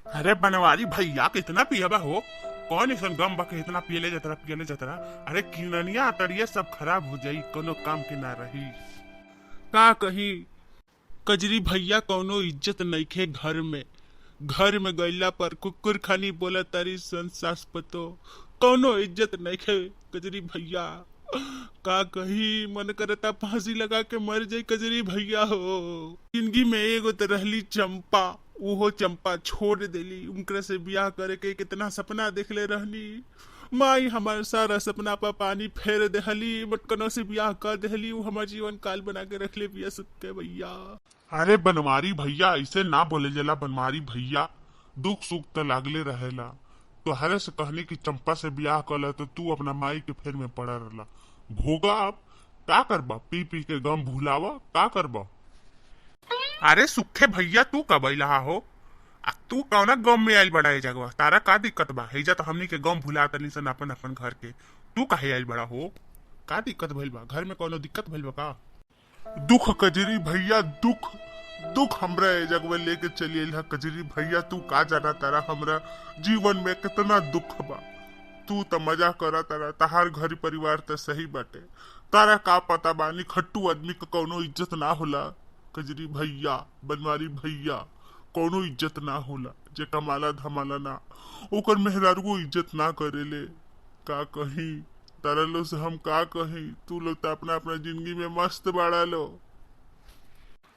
अरे बनवारी भैया, कितना पियबा हो? कौन ऐसा गम बा के इतना पियले जतरा पियले जतरा? अरे किननिया अतरिया सब खराब हो जाई, कोनो काम के ना रही। का कही कजरी भैया, कोनो इज्जत नइखे घर में। घर में गईला पर कुकुर खानी बोला तारी सन सास पतो, कोनो इज्जत नइखे कजरी भैया। का कही, मन करता फांसी लगा के मर जाई कजरी भैया हो। जिंदगी में एगो तो रहली चंपा, उहो चंपा छोड़ देली। उनकरा से बियाह करे के कितना सपना देखले रहनी, माई हमार सारा सपना पर पानी फेर देहली। मटकनों से बियाह कर देहली, उ हमार जीवन काल बना के रख ले बिया सुख भैया। अरे बनवारी भैया, ऐसे ना बोले जला बनवारी भैया, दुख सुख तो लागले रहेला। तोहरे से कहनी कि चंपा से बियाह कर, तो तू अपना माई के फेर में पड़ा रहला। भोगा अब का करबा, पी पी के गम भुलावा, का करबा? अरे सुखे भैया, तू कब अइला हो? आ तू कौना गम में आइल बड़ा ए जगह? तारा का दिक्कत बा? हेजा तो हमनी के गम भुला तनी सन अपन अपन घर के, तू काहे आइल बड़ा हो? का दिक्कत भइल बा घर में? कोनो दिक्कत भइल बा का? दुख कजरी भैया, दुख दुख हमरा ए जगह लेके चली आइल। कजरी भैया, तू का जाना तारा हमरा जीवन में कितना दुख बा। तू त मजा करा तारा, तहार घर परिवार त सही बाटे, तारा का पता बा निखट्टू आदमी का कौनो इज्जत ना होला। कजरी भैया, बनवारी भैया, कौनो इज्जत ना होला। जे कमाला धमाला ना, ओकर मेहरारू इज्जत ना करेले। का कही तारा लो से हम, का कही? तू लोग तो अपना अपना जिंदगी में मस्त बाड़ा लो।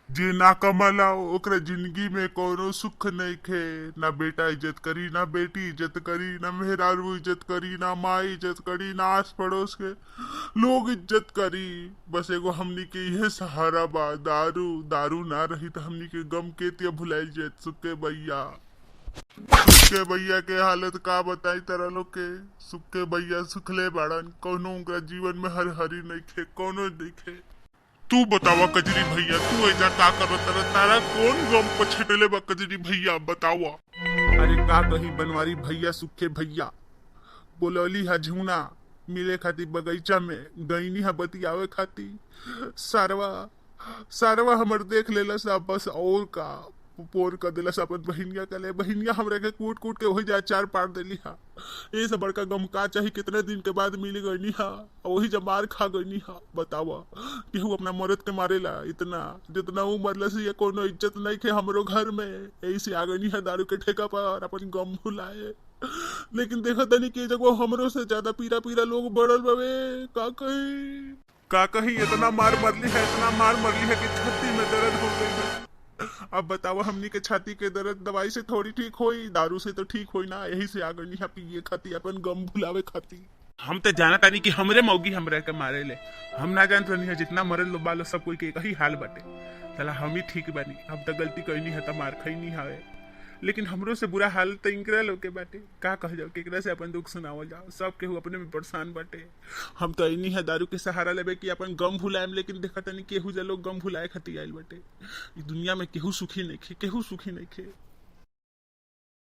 जे ना कमाला ओकरा जिंदगी में कोनो सुख नहीं खे। ना बेटा इज्जत करी, ना बेटी इज्जत करी, ना मेहरारू इज्जत करी, ना माई इज्जत करी, ना आस पड़ोस के लोग इज्जत करी। बस एगो हमनी के इहे सहारा बा, दारू। दारू ना रही तो हमनी के गम के तिया भुलाइल जात। सुखे भैया, सुखे भैया के हालत का बताई तारा लोग के। सुखे भैया सुखले बाड़न, कोनो उनका जीवन में हर हरी नहीं खे, कोनो नहीं खे। तू बतावा कजरी भैया, तू ऐसा का करत तारा? तारा कौन गम पछटले बा कजरी भैया, बतावा। अरे का कही बनवारी भैया, सुखे भैया, बोलौली हा झूना मिले खाती बगीचा में गईनी हा बतियावे खाती। सारवा सारवा हमर देख लेला सा बस, और का पोर कर दिला सा अपन बहिनिया के ले। बहिनिया हमरा के कूट कूट के वही जा चार पार देली हा। ये सब बड़का गम का चाही? कितने दिन के बाद मिल गईनी हा, वही जब मार खा गईनी हा। बतावा, केहू अपना मरद के मारेला इतना? जितना ऊ मरला से ये कोनो इज्जत नहीं खे हमरो घर में। ऐसे आ गईनी हा दारू के ठेका पर अपन गम भुलाए, लेकिन देखा तनी कि जगह हमरो से ज्यादा पीरा पीरा लोग बढ़ल बवे। का कही, का कही, इतना मार मरली है, इतना मार मरली है कि छाती में दर्द हो गई है। अब बताओ, हमनी के छाती के दर्द दवाई से थोड़ी ठीक होई, दारू से तो ठीक होई ना। यही से आ गई है पिए खाती, अपन गम भुलावे खाती। हम तो जाना तानी कि हमरे मौगी हमरा के मारे ले, हम ना जानत रहनी है जितना मरल लो बालो सब कोई के एक ही हाल बाटे। चला हम ही ठीक बानी, हम तो गलती कईनी है त मार खईनी हवे, लेकिन हमरो से बुरा हाल तो इनकरा लोग के बाटे। का कह जाओ, केकरा से अपन दुख सुनावल जाओ? सब केहू अपने में परेशान बाटे। हम तो इन्हीं है दारू के सहारा लेबे कि अपन गम भुलाएम, लेकिन देखा तनी केहू जा लोग गम भुलाए खातिर आइल बाटे। ई दुनिया में केहू सुखी नहीं खे, केहू सुखी नहीं खे।